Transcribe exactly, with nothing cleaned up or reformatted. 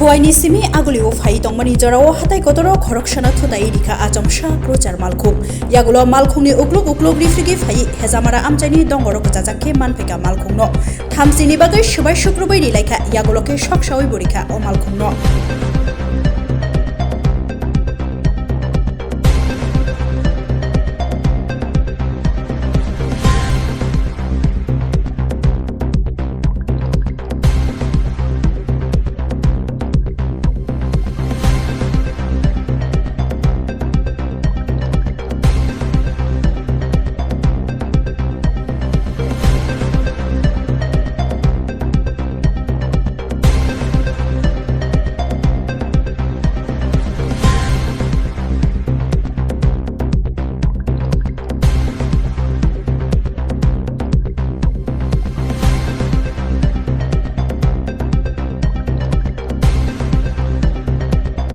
Buaini simi agulio phai tongmani jorao hatai kotoro khoroksano thutai rikha achomsa prochar malkhung. Yagulo malkhungni ukluk ukluk rifrigi phai Hejamara amchaini dongoro kwchajak khe manphaikha malkhungno. Thamsini bagwi swbai sukrubai rilaikha, yagulo khe soksawi bo rikha o malkhungno.